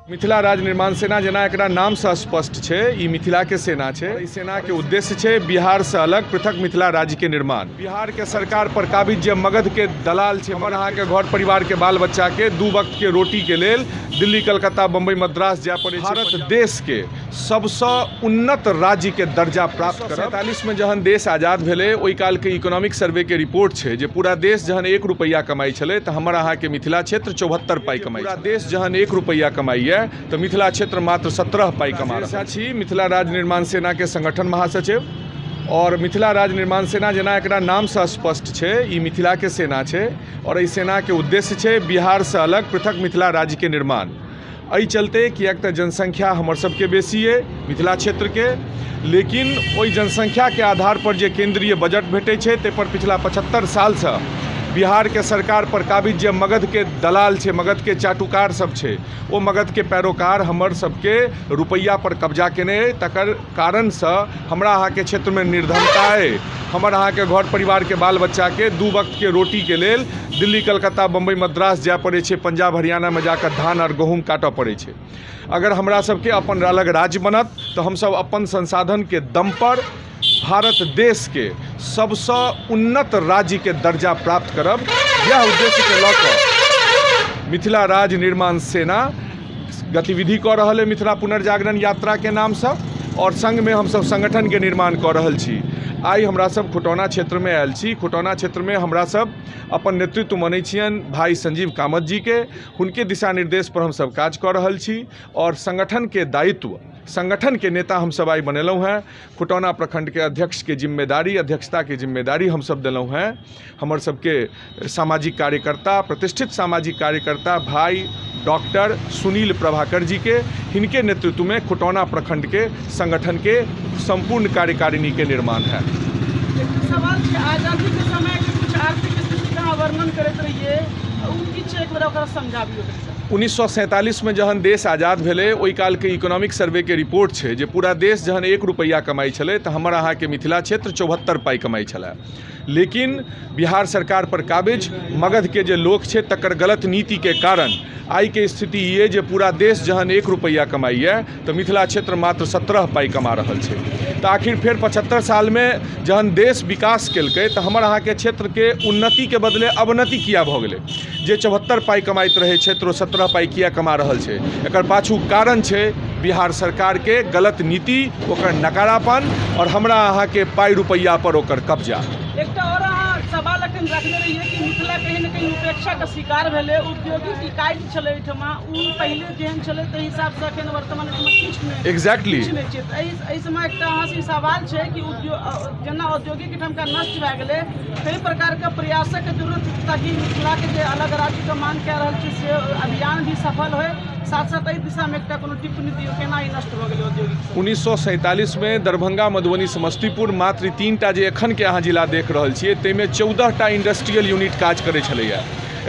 मिथिला राज्य निर्माण सेना जेना एकरा नामसँ स्पष्ट छै, ई मिथिलाके सेना छै। ई सेनाके उद्देश्य छै बिहारसँ अलग पृथक मिथिला राज्यके निर्माण। बिहारके सरकार पर काबिज जे मगधके दलाल छै, हमर अहाँके घर परिवारके बाल बच्चाके दू वक्तके रोटीके लेल दिल्ली, कलकत्ता, बम्बई, मद्रास जाय पड़ै छै। भारत देशके सबसँ उन्नत राज्यके दर्जा प्राप्त करब। 47मे जहन देश आजाद भेलै, ओहि कालके इकोनॉमिक सर्वेके रिपोर्ट छै जे पूरा देश जहन 1 रुपैआ कमाइ छलै तऽ हमर अहाँके मिथिला क्षेत्र 74 पाइ कमाइ। पूरा देश जहन 1 रुपैआ कमाइए तऽ मिथिला क्षेत्र मात्र 17 पाइ कमा रहल छी। मिथिला राज्य निर्माण सेनाके संगठन महासचिव और मिथिला राज्य निर्माण सेना जेना एकरा नामसँ स्पष्ट छै, ई मिथिलाके सेना छै और एहि सेनाके उद्देश्य छै बिहारसँ अलग पृथक मिथिला राज्यके निर्माण। एहि चलते किएक तऽ जनसंख्या हमर सबके बेसी अइ मिथिला क्षेत्रके, लेकिन ओहि जनसंख्याके आधारपर जे केन्द्रीय बजट भेटै छै ताहिपर पिछला 75 सालसँ बिहारके सरकार पर काबिज जे मगधके दलाल छै, मगधके चाटुकार सब छै, ओ मगधके पैरोकार हमर सबके रुपैआ पर कब्जा केने अइ। तकर कारणसँ हमरा अहाँके क्षेत्रमे निर्धनता अइ। हमर अहाँके घर परिवारके बाल बच्चाके दू वक्तके रोटीके लेल दिल्ली, कलकत्ता, बम्बई, मद्रास जाय पड़ै छै, पंजाब, हरियाणामे जाकऽ धान आओर गहूँम काटऽ पड़ै छै। अगर हमरा सबके अपन अलग राज्य बनत तऽ हमसब अपन संसाधनके दमपर भारत देशके सबसँ उन्नत राज्यके दर्जा प्राप्त करब। इएह उद्देश्यके लऽ कऽ मिथिला राज्य निर्माण सेना गतिविधि कऽ रहल अइ मिथिला पुनर्जागरण यात्राके नामसँ, आओर सङ्गमे हमसब सङ्गठनके निर्माण कऽ रहल छी। आइ हमरा सब खुटौना क्षेत्रमे आयल छी। खुटौना क्षेत्रमे हमरा सब अपन नेतृत्व मानै छियनि भाई संजीव कामत जीके। हुनके दिशा निर्देश पर हमसब काज कऽ रहल छी और संगठनके दायित्व, संगठनके नेता हमसब आइ बनेलहुँ हेँ। खुटौना प्रखंडके अध्यक्षके जिम्मेदारी, अध्यक्षताके जिम्मेदारी हमसब देलहुँ हेँ हमर सबके सामाजिक कार्यकर्ता, प्रतिष्ठित सामाजिक कार्यकर्ता भाई डॉक्टर सुनील प्रभाकर जी के। हिनके नेतृत्व में खुटौना प्रखंड के संगठन के संपूर्ण कार्यकारिणी के निर्माण है। सवाल छै, आजादी के समय के कुछ आर्थिक स्थिति का वर्णन करैत रहिए, उ की छै, एक बेर ओकरा समझाबियौ। 1947 में जहन देश आजाद भेलै, ओहि कालके इकोनॉमिक सर्वेके रिपोर्ट छै जे पूरा देश जहन 1 रुपैआ कमाइ छलै तऽ हमर अहाँके मिथिला क्षेत्र 74 पाइ कमाइ छलै। लेकिन बिहार सरकार पर काबिज मगधके जे लोक छै तकर गलत नीतिके कारण आइके स्थिति ई अइ जे पूरा देश जहन 1 रुपैआ कमाइए तऽ मिथिला क्षेत्र मात्र 17 पाइ कमा रहल छै। तऽ आखिर फेर 75 सालमे जहन देश विकास केलकै तऽ हमर अहाँके क्षेत्रके उन्नतिके बदले अवनति किया भऽ गेलै? जे 74 पाइ कमाइत रहै क्षेत्र, ओ 17 पाइ किया कमा रहल छै? एकर पाछू कारण छै बिहार सरकारके गलत नीति, ओकर नकारापन और हमरा अहाँके पाइ रुपैआ पर ओकर कब्जा। एकटा और अहाँ सवाल अखन रखने रहियै कि मिथिला कहीं ने कहीं उपेक्षाके शिकार भेलै। औद्योगिक इकाई जे छलै एहिठमा, ओ पहिले जेहन छलै ताहि हिसाबसँ अखन वर्तमान एहिठमा किछु नहि, एग्जैक्टली किछु नहि छै। तऽ एहि समय एकटा अहाँसँ सवाल छै कि उद्योग जेना औद्योगिक एहिठमका नष्ट भए गेलै, ताहि प्रकारके प्रयासक जरूरत ताकि मिथिलाके जे अलग राज्यके मांग कए रहल छै से अभियान भी सफल होय। साथ साथ एहि दिशामे एकटा कोनो टिप्पणी दियौ, केना ई नष्ट भऽ गेलै औद्योगिक? 1947 में दरभंगा, मधुबनी, समस्तीपुर मात्र 3टा जे एखनके अहाँ जिला देख रहल छियै ताहिमे 14टा इंडस्ट्रियल यूनिट काज करै छलैए।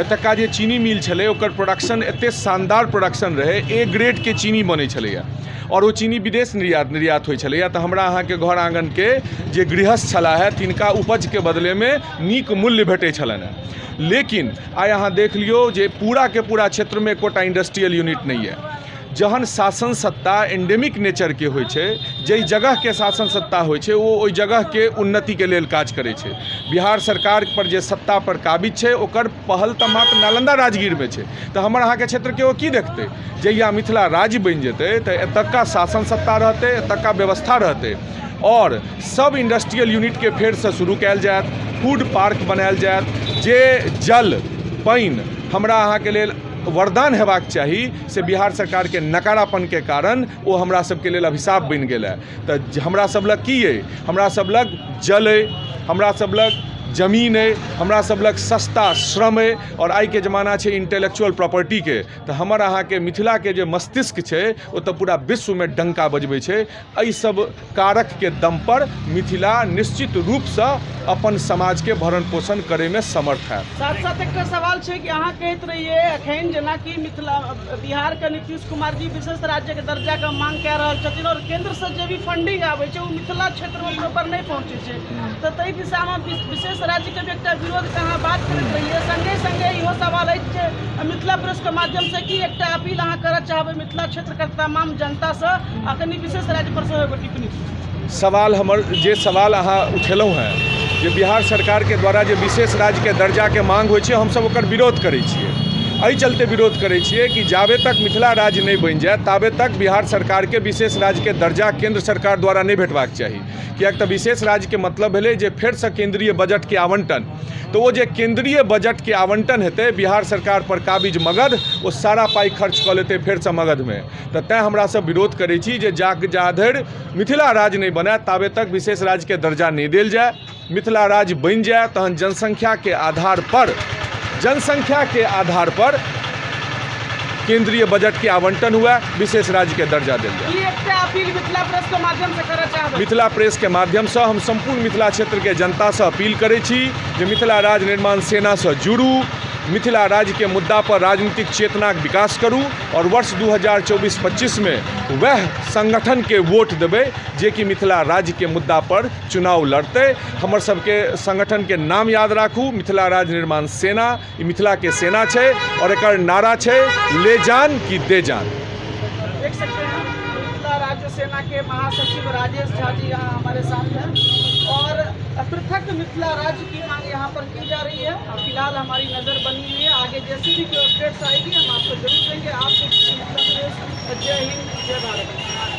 एतुका जे चीनी मिल छलै ओकर प्रोडक्शन एते शानदार प्रोडक्शन रहै, ए ग्रेडके चीनी बनै छलैए और ओ चीनी विदेश निर्यात होइ छलैए। तऽ हमरा अहाँके घर आङ्गनके जे गृहस्थ छलाह हे तिनका उपजके बदलेमे नीक मूल्य भेटै छलनि हेँ। लेकिन आइ अहाँ देख लियौ जे पूराके पूरा क्षेत्रमे एकोटा इंडस्ट्रियल यूनिट नहि यऽ। जहन शासन सत्ता एंडेमिक नेचरके होइ छै, जाहि जगहके शासन सत्ता होइ छै ओ ओहि जगहके उन्नतिके लेल काज करै छै। बिहार सरकार पर जे सत्ता पर काबिज छै ओकर पहल तऽ मात्र नालंदा राजगीरमे छै, तऽ हमर अहाँके क्षेत्रके ओ की देखतै? जहिया मिथिला राज्य बनि जेतै तऽ एतुका शासन सत्ता रहतै, एतुका व्यवस्था रहतै और सब इंडस्ट्रियल यूनिटके फेरसँ शुरू कयल जायत, फूड पार्क बनायल जायत। जे जल पानि हमरा अहाँके लेल वरदान हेबाक चाही से बिहार सरकारके नकारापनके कारण ओ हमरा सबके लेल अभिशाप बनि गेल है। तऽ हमरा सब लग की अइ? हमरा सब लग जल अइ, हमरा सब लग जमीन अइ, हमरा सब लग सस्ता श्रम अइ और आइके जमाना छै इंटेलेक्चुअल प्रॉपर्टीके। तऽ हमर अहाँके मिथिलाके जे मस्तिष्क छै ओ तऽ पूरा विश्वमे डंका बजबै छै। एहि सब कारकके दम पर मिथिला निश्चित रूपसँ अपन समाजके भरण पोषण करैमे समर्थ हैत। साथ साथ एकटा सवाल छै कि अहाँ कहैत रहियै एखन जेनाकि मिथिला बिहारके नीतीश कुमार जी विशेष राज्यके दर्जाके मांग कए रहल छथिन और केंद्रसँ जे भी फंडिंग आबै छै ओ मिथिला क्षेत्रमे प्रॉपर नहि पहुँचै छै, तऽ ताहि दिशामे विशेष राज्यके भी एकटा विरोधके अहाँ बात करैत रहियै। संगे संगे इहो सवाल अछि जे मिथिला प्रेसके माध्यमसँ की एकटा अपील अहाँ करऽ चाहबै मिथिला क्षेत्रके तमाम जनतासँ, आ कनि विशेष राज्य पर सेहो एगो टिप्पणी। सवाल हमर जे सवाल अहाँ उठेलहुँ हेँ जे बिहार सरकारके द्वारा जे विशेष राज्यके दर्जाके मांग होइ छै, हमसब ओकर विरोध करै छियै। एहि चलते विरोध करै छियै कि जाबे तक मिथिला राज्य नहि बनि जाय ताबे तक बिहार सरकारके विशेष राज्यके दर्जा केंद्र सरकार द्वारा नहि भेटबाक चाही। किएक तऽ विशेष राज्यके मतलब भेलै जे फेरसँ केंद्रीय बजटके आवंटन, तऽ ओ जे केंद्रीय बजटके आवंटन हेतै बिहार सरकार पर काबिज मगध ओ सारा पाइ खर्च कऽ लेतै फेरसँ मगधमे। तऽ तैँ हमरा सब विरोध करै छी जे जा धरि मिथिला राज्य नहि बनय ताबे तक विशेष राज्यके दर्जा नहि देल जाय। मिथिला राज्य बनि जाय तहन जनसंख्याके आधार पर केंद्रीय बजट के आवंटन हुआ, विशेष राज्य के दर्जा देल जाय। ई एकटा अपील मिथिला प्रेस के माध्यम से करऽ चाहबै। मिथिला प्रेस के माध्यम से हम संपूर्ण मिथिला क्षेत्र के जनता से अपील करै छी जे मिथिला राज्य निर्माण सेना से जुड़ू, मिथिला राज्य के मुद्दा पर राजनीतिक चेतनाक विकास करू और वर्ष 2024-25 में वह संगठन के वोट देबै जे कि मिथिला राज्य के मुद्दा पर चुनाव लड़तै। हमर सबके संगठन के नाम याद राखू, मिथिला राज्य निर्माण सेना। ई मिथिला के सेना छै और एकर नारा छै ले जान कि दे जान। देख सकते हैं मिथिला राज्य सेना के महासचिव राजेश झा जी यहाँ हमारे साथ हैं और पृथक मिथिला राज्य की मांग यहाँ पर की जा रही है। फिलहाल हमारी नज़र बनी हुई है, आगे जैसे भी कोई अपडेट्स आएगी हम आपको जरूर देंगे। आप देखिए मिथिला प्रेस। जय हिंद, जय भारत।